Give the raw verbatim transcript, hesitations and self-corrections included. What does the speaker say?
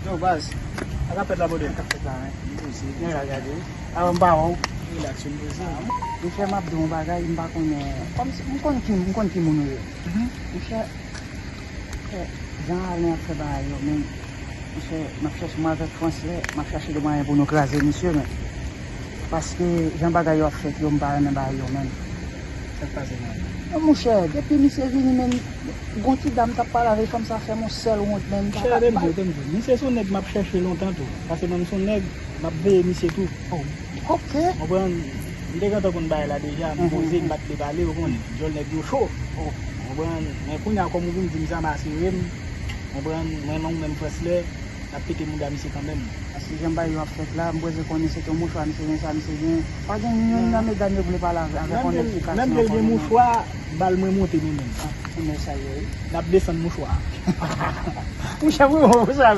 Yo, baz, sa k ap fèt la, brother? Sa k ap fèt la, men. M poze. Mwen la gade. Avan m pa wè w. Relax, m poze. Monchè, m ap di w yon bagay, m pa konnen. Kòm si, m konn ki, m konn ki moun ou ye. Monchè, eh, jan Alen ap fè bagay yo, men, monchè, m ap chèche, mwen avèk Franslè, m ap chèche de mwayen pou nou kraze misye, men. Paske jan bagay yo ap fèt yo, m pa renmen bagay yo, men. Sa k pase, man? Non, monchè, depi misye vini, men, gon ti dam t ap pale avè fanm sa fè m yon sèl wont, men, m pa ka. Chè, tande m di w, tande m di w. Misye se yon nèg m ap chèche lontan tou. Paske mwen, m se yon nèg, m ap veye misye tou. Oh, ok. Konprann? M te gentan konn bagay la deja, m poze, m pa t vle pale, ou konn, djòl nèg yo cho. Oh. Konprann? Men kounye a, kòm ou vin di m sa, m asire m. Konprann? Mwen, non, menm Franslè, n ap pete mouda misye kanmenm. Paske jan bagay yo ap fèt la, m prèske konnen se te yon mouchwa misye gen, sa misye gen. Pa gen youn nan medam yo vle pale avè, avè yon nèg ki kase ankò, non. Menm ke l gen mouchwa, bal mwen monte nou menm. Ah, se nèg sa yo, wi. N ap desann mouchwa a. Mouchwa, wi, ou sa,